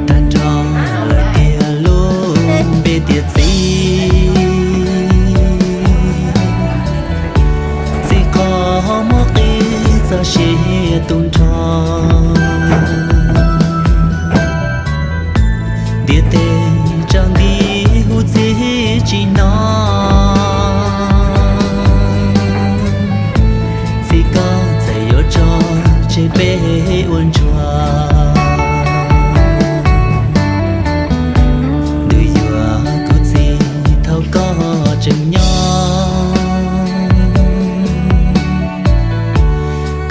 Tag nrho lawm tiag lub npe tiag txiv, txiv qhov muab qis txoj sia tu nrho. Ntiaj teb tsaus nti hu txiv tsis hnov, txiv koj txawm yuav tso tseg peb ua ntsuag. Ntuj yuav kuv txiv thaum koj tseem nyob,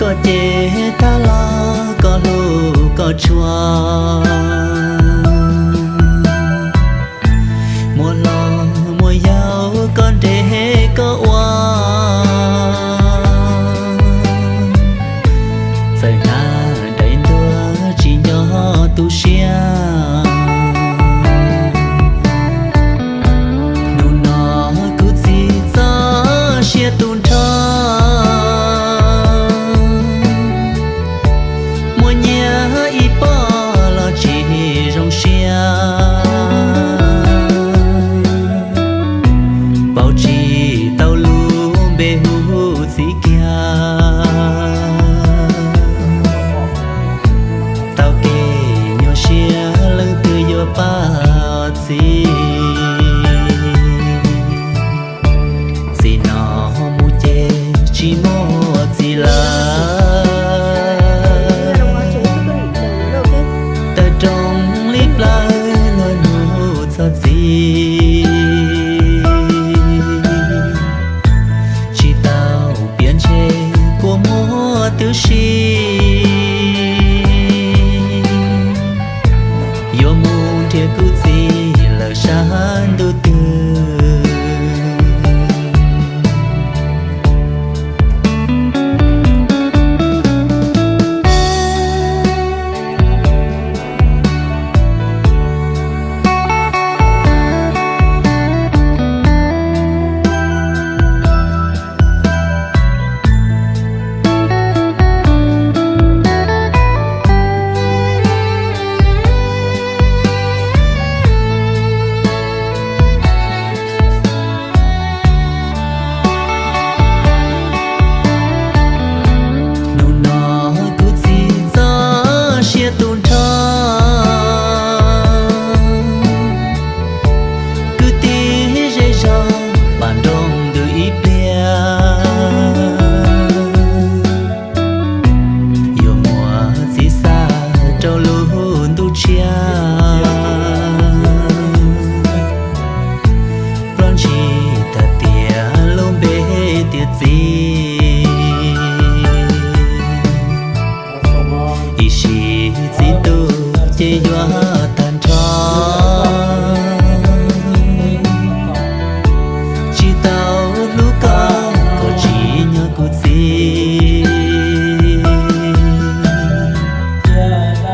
koj ces tag los koj hlub koj tshua. Muaj hlob muaj yau koj nres koj ua, txawm hnav daim ntuag tsis nco tu siab. Hnub no kuv txiv txoj sia tu nrho, muaj nyiaj ib pob los tsis zoo siab. Pauv tsis tau lub npe hu txiv kiag, tau kev nyuaj siab leej twg yuav pab txiv. Txiv no mus ces tsis muaj txiv lawm, tawm rooj li plawv luag nug txog txiv. Tsis tau piav ntshe kua muag twb si, yuav mus nrhiav kuv txiv lawm sab ntuj twg. Hnub no kuv txiv txoj sia tu nrho, kwv tij zej zog pam nroo ntws ib pliag, yuav muab txiv xa rau lub ntuj tshiab. Ploj ntshis tag tiam lub npe tiag txiv, ib sim txiv ntuj ces yuav tag nrho. Tsis tau hlub koj, koj tsis nyob kuv txiv.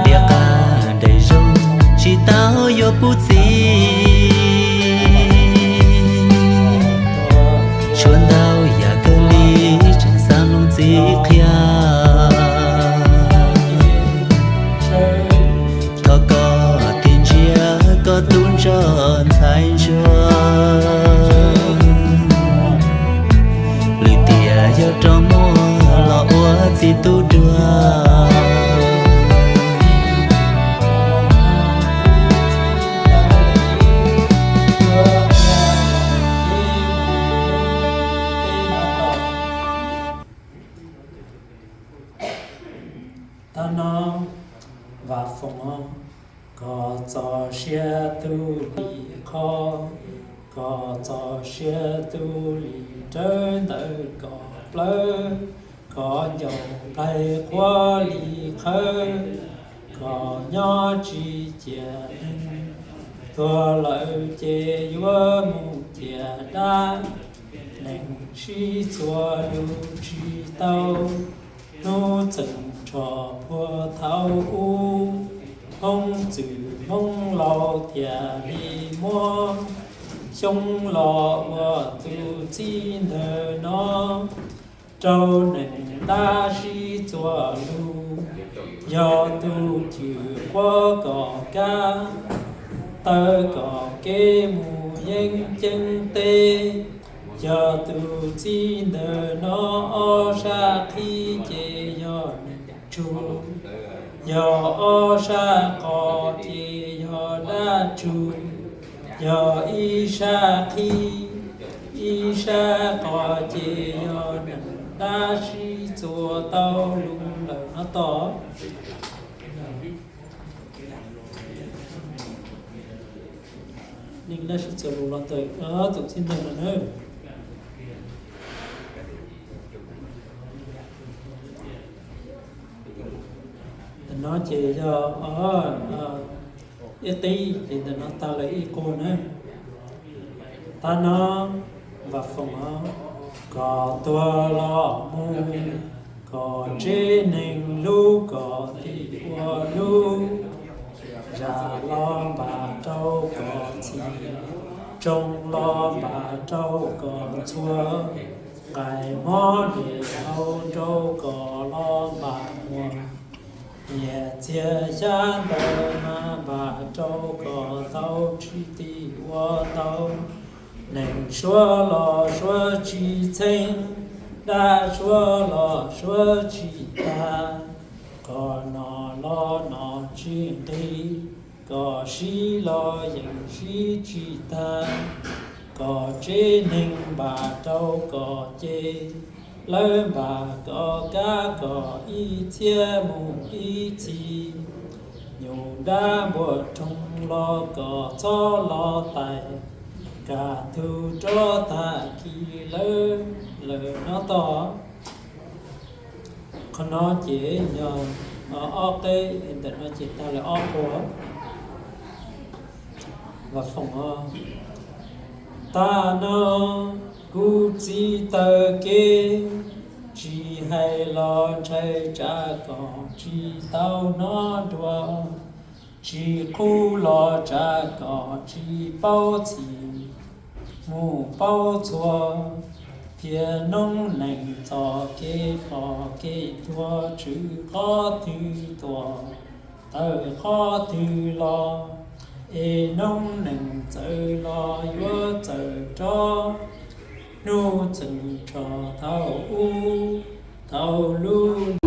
Ntiaj qab daim zoo tsis tau yuav pub txiv. Tshuav ntau yam kawg li tseem xav mloog txiv qhia. Thab no, Vam Foom os, koj txoj sia tu li qhov, koj txoj sia tu li rawv ntawm koj plawv, koj ncaus plaig quaj li qhawv, koj nyob tsis cia neeg, tuag lawm ces yuav mus ciaj dab, neeg sib txuas lus tsis tau, hnub txeem nrho puag thaum ub, Hmoob txwj Hmoob laus thiaj li muab Xyoo los ua tus txiv ntawm no rau neeg dab sib txuas lus. Yog tus cwj quab kom kab taw kom kev mus yeeb ceeb teb, yog tus txiv ntawm no ob sab qhib ces yog neeg tsug, yog ob sab qos ces yog dab tsug, yog ib sab qhib ib sab qos ces yog neeg dab sib txuas tau lus lawm no tod. Neeg dab sib txuas lus los ntawm tus txiv ntawm no na. Ntawm no ces yog ib qib, ces ntawm no tag lawm ib qub na. Thab no, Vam Foom os, koj tuag los mus, koj tsev neeg hlub koj tim ua lub, zam los npam rau koj txhij, tsoos los npam rau koj ntxhua, nqaij hmob dej hau nrau koj los npam muag, nyiaj txiag xyab ntawv mas npam rau koj tau tsis ti ua tau. Neeg suav los suav tsis txheeb, dab suav los suav tsis tag, koj noj los noj tsis nqig, koj siv los yeej siv tsis tag, koj tsev neeg npam rau koj ces, lawv npam koj kab koj ib txhiab mus ib txhis, nyuj dab npua rhoog los koj txhob los tais, kaj ntug rov tag kis lawm lawm no tod. Qhov no ces yog ob qeb, ntawm no ces tag lawm ob qub. Vam Foom os, tag no kuv txiv taw kev, tsis hais los ntshai tsam kom tsis tau hnov dua, tsis qub los tsam kom tsis paub txhij mus paub txhua, thiab noob neej txoj kev ploj kev tuag tshwm qhov twg tuaj, tawm qhov twg los, es noob neej txawm los yuav txawm rov, hnub txeem nrho thaum ub, thaum lub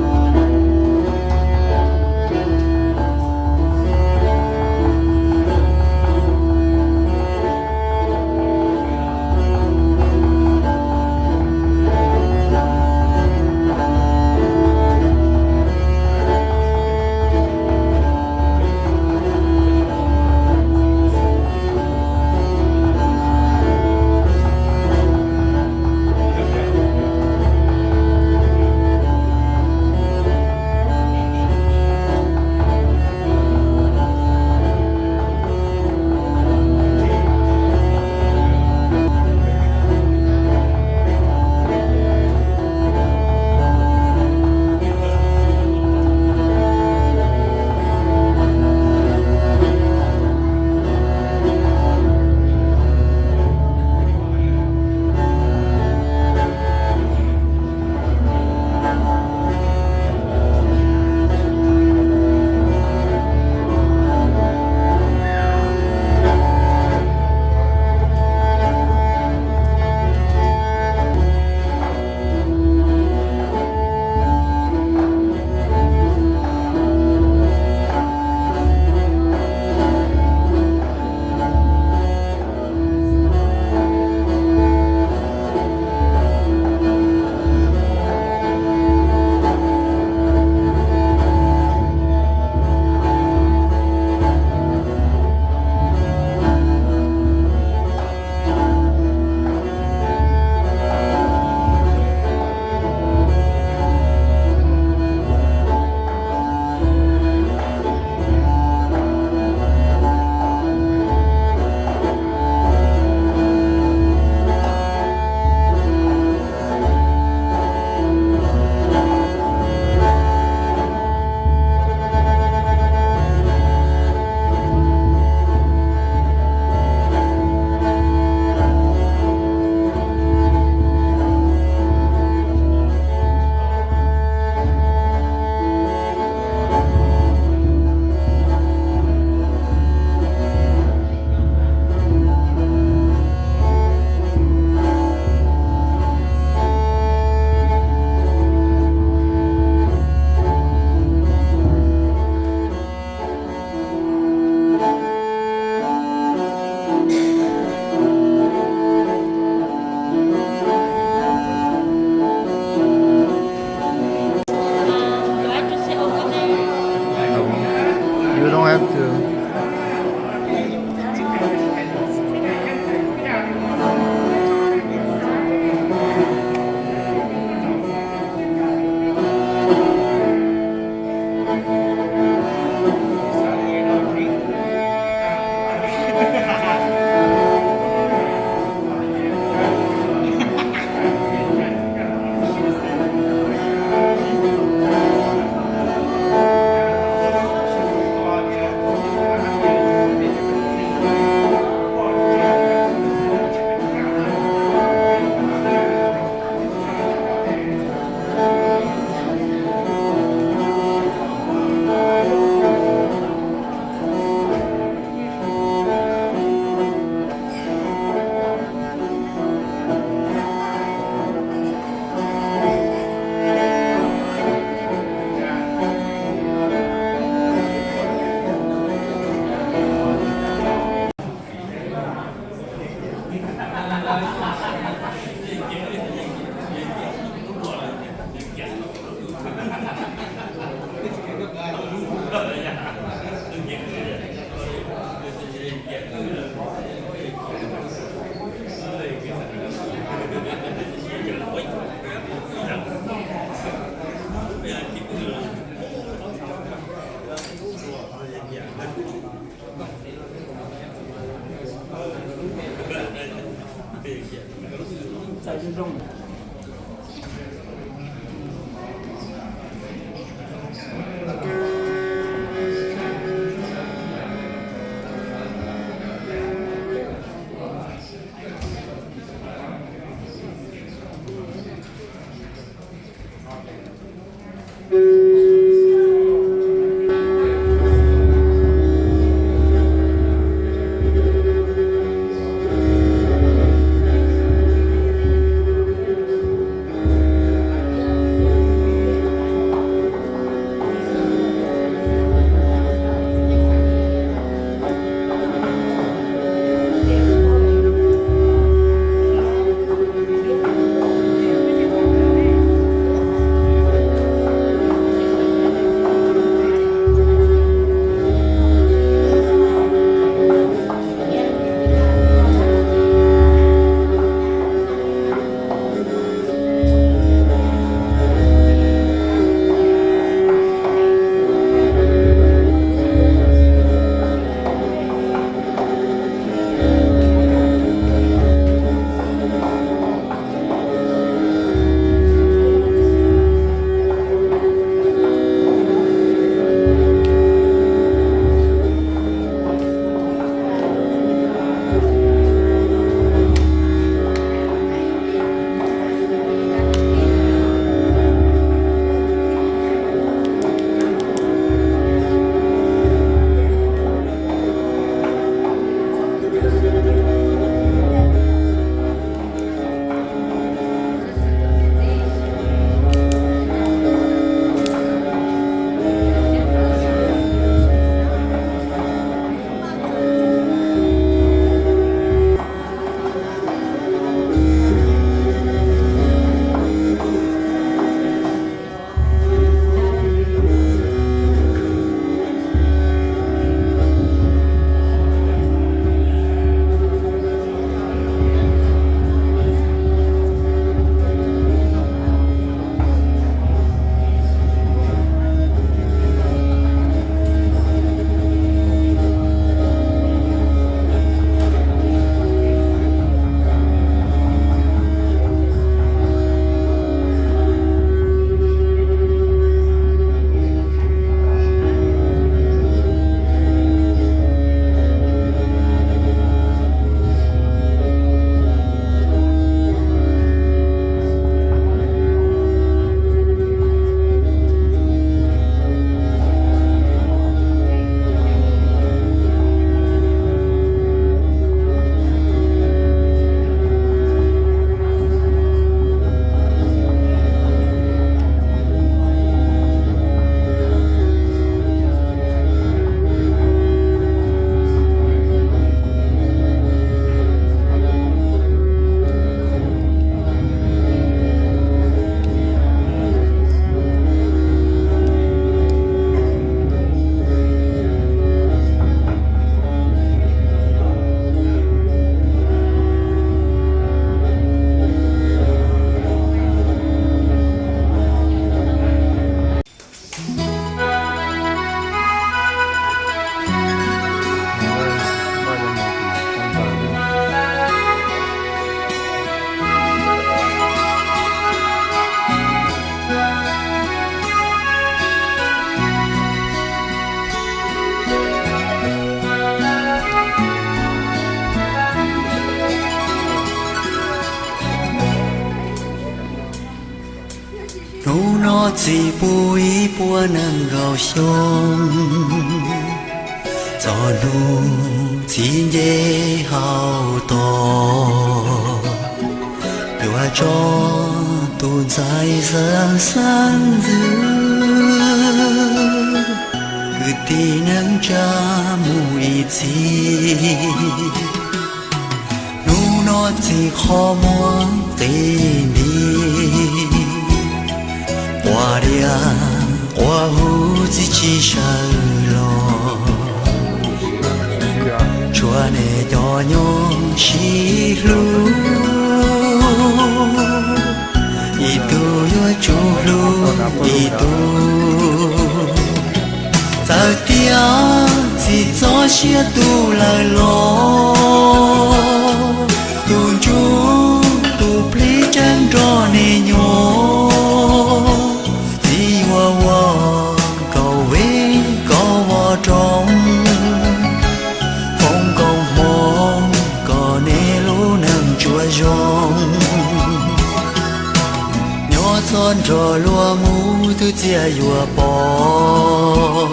Hnub no txij pub ib puas nees nkaum xyoo, txog hnub txij nce hauv tos, yuav tso tus ntxhais xeeb xeeb ntxwv, kwv tij neej tsa mus ib txhis. Hnub no txij qhov muag qis nti, quas diav quas huv txiv tsis sawv los, tsuav nej cov nyob sib hlub, ib tug yuav tsum hlub ib tug. Txawm tias txiv txoj sia tu lawm los, tus ntsuj tus plig twb txias yuav pom,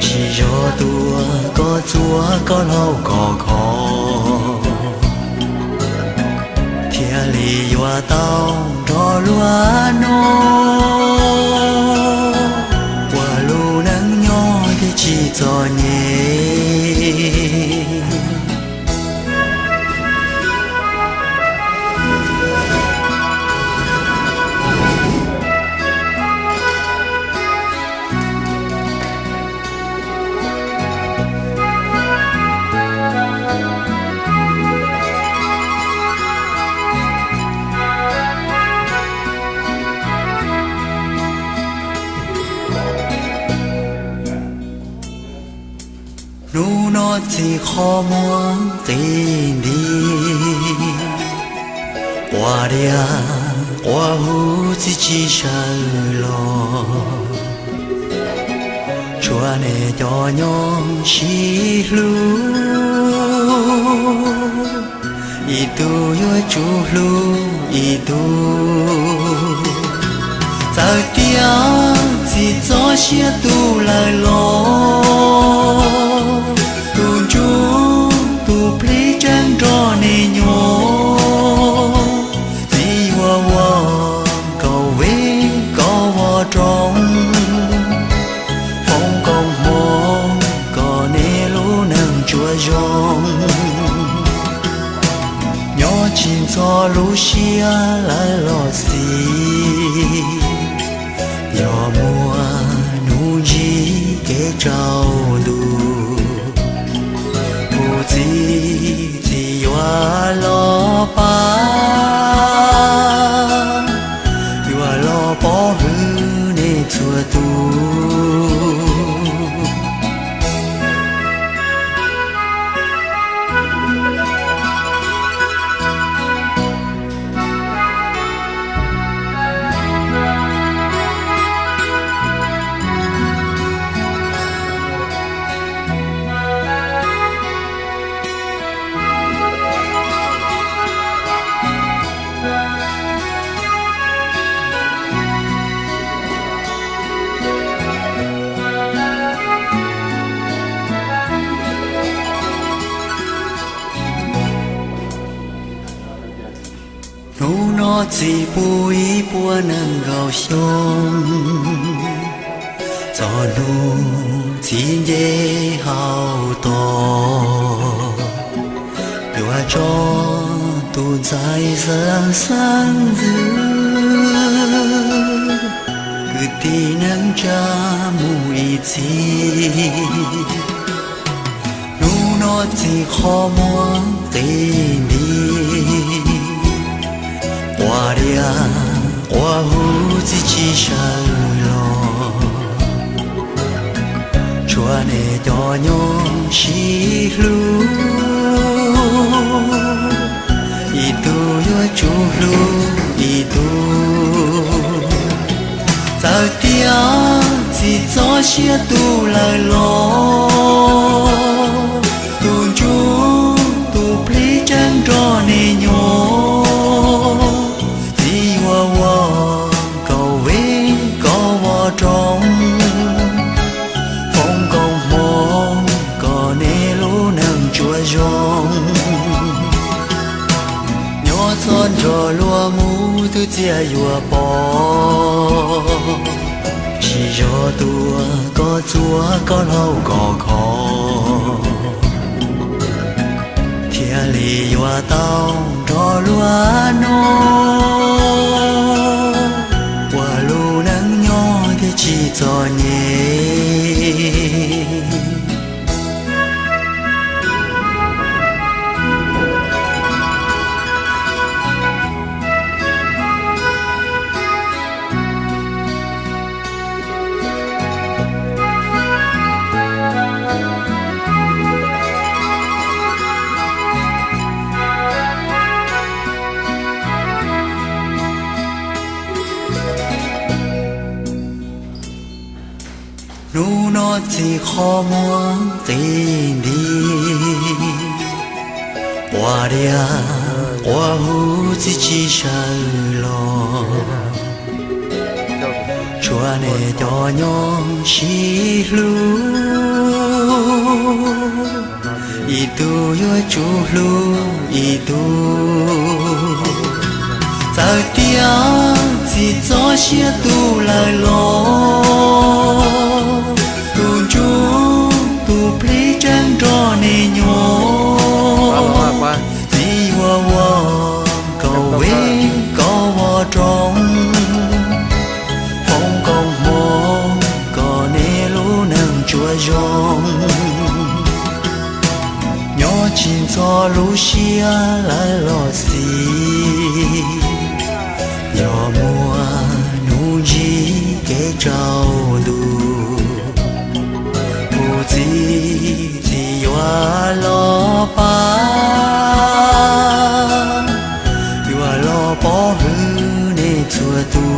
tsis zov tuaj koj txuas koj laug koj kho, thiaj li yuav tau nrog luag nyob ua lub neej nyob thiaj tsis txom nyem. Hnub no txij qhov muag qi nti, quas diav quas huv txi tsis sawv los, tshuav nej cov nyob sib hlub, ib tug yuav tsum hlub ib tug. Txawm tias txiv txoj sia tu lawm los, tus ntsuj tus plig tseem nrog nej nyob. Txiv yuav ua kaum vej kaum voj roob, foom koob hmoov kom nej lub neej tsuas zoo. Nyob tsis ntxhov lub siab lawv los xis, yog muaj nuj ntsib kev tsaus ntuj, kuv txiv txiv yuav los pab, yuav los pov hwm nej txhua tus. Hnub no txij pub ib puas nees nkaum xyoo, txog hnub txij nce hauv tos, yuav tso tus ntxhais xeeb xeeb ntxwv, kwv tij neej tsa mus ib txhis. Hnub no txij qhov muag qi nti, quas diav quas huv txi tsis sawv los, tshuav nej cov nyob sib hlub, ib tug yuav tsum hlub ib tug. Txawm tias txiv txoj sia tu lawm los, tus ntsuj tus plig tseem nrog nej nyob. Txiv yuav ua kaum vej kaum voj roob, foom koob hmoov kom nej lub neej tsuas zoo. Nyob txog nrog luag mus twb txias yuav pom, tsis zov tuaj koj txuas koj laug koj kho, thiaj li yuav tau nrog luag nyob ua lub neej nyob thiaj tsis txom nyem. Hnub no txij qhov muag qi nti, quas diav quas huv txi tsis sawv los, tshuav Ua nej cov nyob sib hlub, ib tug yuav tsum hlub ib tug. Txawm tias txiv txoj sia tu lawm los, tus ntsuj tus plig tseem nrog nej nyob. Txiv yuav ua koj vej koj vov rooj, foom koob hmoov kom nej lub neej tsuas zoo. Nyob tsis ntxhov lub siab lawm los xij, yog muaj hnub ntsib kev tsaus ntuj, kuv txiv txiv yuav los pab, yuav los pov hwm nej txhua tus.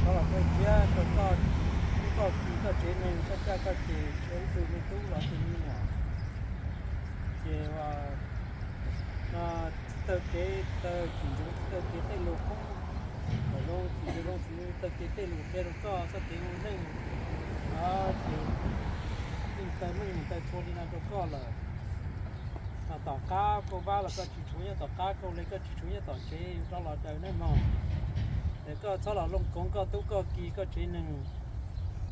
Koj los koj thiab rau koj, koj tsev neeg, koj caj koj ces, ib tug me tub los tus me nyuam. Ces tsis taw kev, taw tsis ntsoov, tsis taw kev tej lus qoob, kom zoo tsis zoo, tsis taw kev tej lus qhia rau koj txoj kev ua neej. Ces yeej taw meej mus taw txhua li no rau koj lawm. Tom qab koj vab los koj tsis tshuav nyob tom qab, koj le koj tsis tshuav nyob tom tsev, yus rov los daws nej mog. Es koj txhob los looj koov koj tub koj ki koj tsev neeg.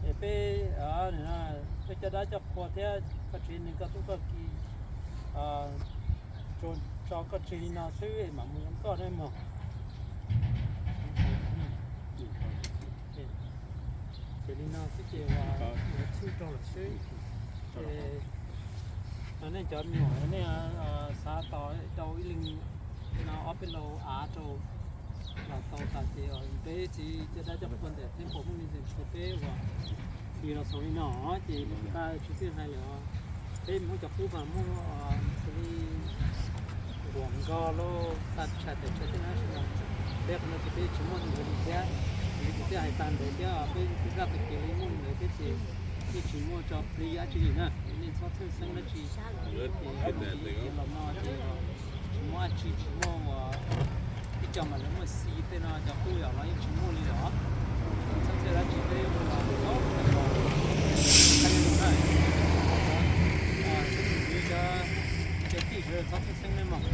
Es peb, peb coj dab coj qhua thiab koj tsev neeg koj tub koj ki tso koj tseg li no xwb es mam mus zoo koj nej mog. Ces li no xwb ces yuav txhwj rau lawm xwb. Ces nej cov me nyuam nej xav tos rau ib leeg no ob peb lo av rau los tau tas ces peb txiv coj dab coj qhua ntawm Temple Movement Ministry peb uas hais los xaus li no ces nqa tsis txawj hais lawm. Peb muab cov qub mas muab xws li nquam nkog los xa tshais tawm tshais tej no, peb qhov no ces peb tsis muaj tus ntawd li thiab. Vim kuv twb hais tag ntawd thiab, peb twb zaj tag kev li muaj ntawd thiab ces yeej tsis muaj tso plig dab tsi li na. Nej txhob txhawj xeeb dab tsi. Ces los no ces tsis muaj dab tsi, tsis muaj ua ib co mas lawv muaj xi tej no cov qub yom los yeej tsis muaj li lawm. Txhob txhawj dab tsi, peb ua los cov tij sawv daws txhob txhawj xeeb nej mog.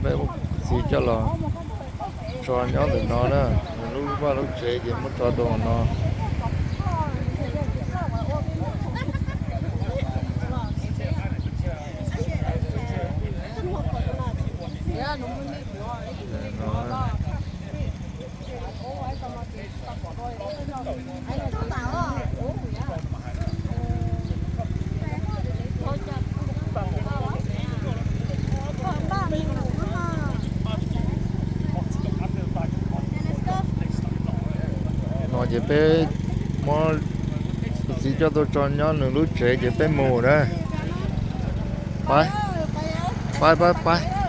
Peb txiv coj los tso nyob ntawm no na, nws lub vaj lub tsev ces muab tso rau hauv no. No ces peb muab kuv txiv coj tuaj tso nyob nws lub tsev ces peb mus na. Pab, pab, pab, pab.